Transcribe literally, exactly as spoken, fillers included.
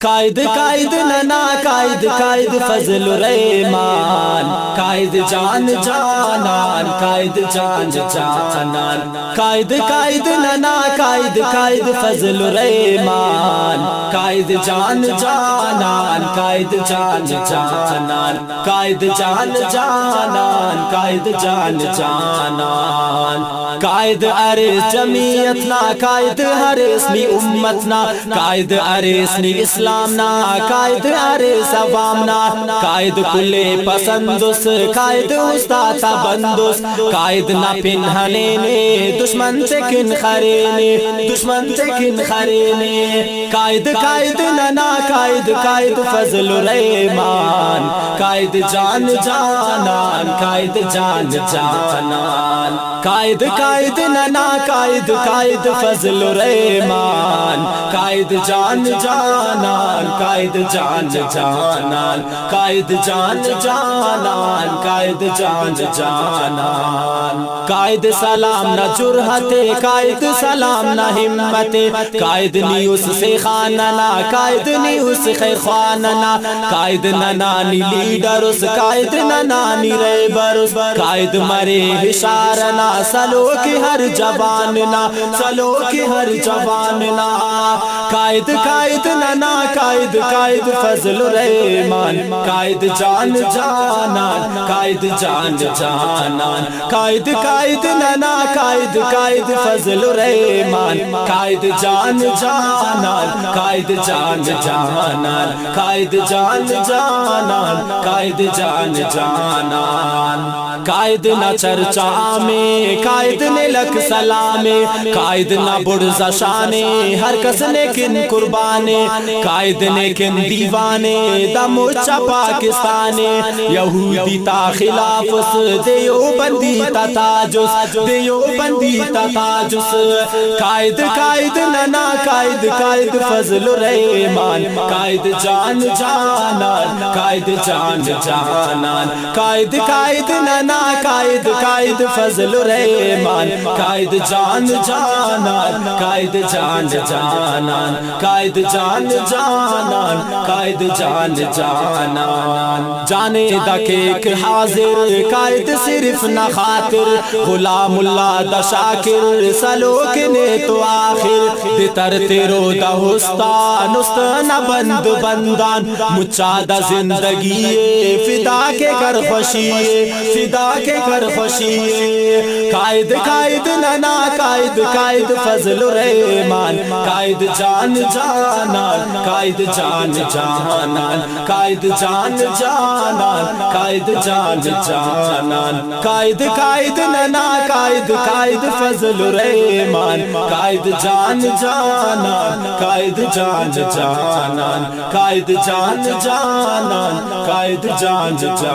قائد، قائد ننا قائد، قائد فضل الرحمان، قائد جان جانان، قائد جان جانان۔ قائد، قائد ننا قائد، قائد فضل الرحمان، قائد جان جانان، قائد جان جانان، قائد جان جانان، قائد جان جانان۔ قائد اریس جمعیت نا، قائد اریس نی امت نا، قائد اریس نی اسلام نا، قائد اریس عوام نا۔ قائد کل ءِ پسند اس، قائد است آتا بند اس۔ قائد نا پن ہنینے، دشمن تے کن خرینے، دشمن تے کن خرینے۔ قائد، قائد ننا قائد، قائد فضل الرحمان، قائد جان جانان، قائد جان جانان۔ قائد، قائد ننا قائد، قائد فضل الرحمان، قائد جان جانان، قائد جان جانان، قائد جان جانان، قائد جان جانان۔ قائد سلام نا جرأت ءِ، قائد سلام نا ہمت ءِ، قائد نی اس شیخان ننا، قائد نی اس خیر خواہ ننا۔ قائد ننا نی لیڈر اس، قائد ننا نی رہبر اس۔ قائد مرے ہشار نا، سلوک ہر جوان نا، سلوک ہر جوان نا۔ قائد، قائد ننا قائد، قائد فضل الرحمان، قائد جان جانان، قائد جان جانان۔ قائد، قائد ننا قائد، قائد فضل الرحمان، قائد جان جانان، قائد جان جانان، قائد جان جانان، قائد جان جانان۔ قائد نا چرچا عام ءِ، قائد نے لکھ سلام ءِ، قائد نا بڑزا شان ءِ، ہر کس نے کن قربان ءِ۔ قائد نے کن دیوان ءِ، دا مچ آ پاکستان ءِ۔ یہودی تا خلاف اس، دیوبندی تا تاج اس، دیوبندی تا تاج اس۔ قائد، قائد ننا قائد، قائد فضل الرحمان، قائد جان جانان، قائد جان جانان۔ قائد، قائد ننا قائد، قائد فضل الرحمان، قائد جان جانان، قائد جان جانان، قائد جان جانان، قائد جان جانان۔ جان ءِ دا کیک حاضر، قائد صرف نا خاطر، غلام اللہ دا شاکر، سلوک نے تو آخر۔ دے تر تیرو دا استان، است نا بند بندان، مچا دا زندگی ءِ فدا کے کر خوشی ءِ، فدا کے کر خوشی ءِ۔ قائد، قائد ننا قائد، قائد فضل الرحمان، قائد جان جانان، قائد جان جانان، قائد جان جانان، قائد جان جانان۔ قائد، قائد ننا قائد، قائد فضل الرحمان، قائد جان جانان، قائد جان جانان، قائد جان جانان، قائد جان جانان۔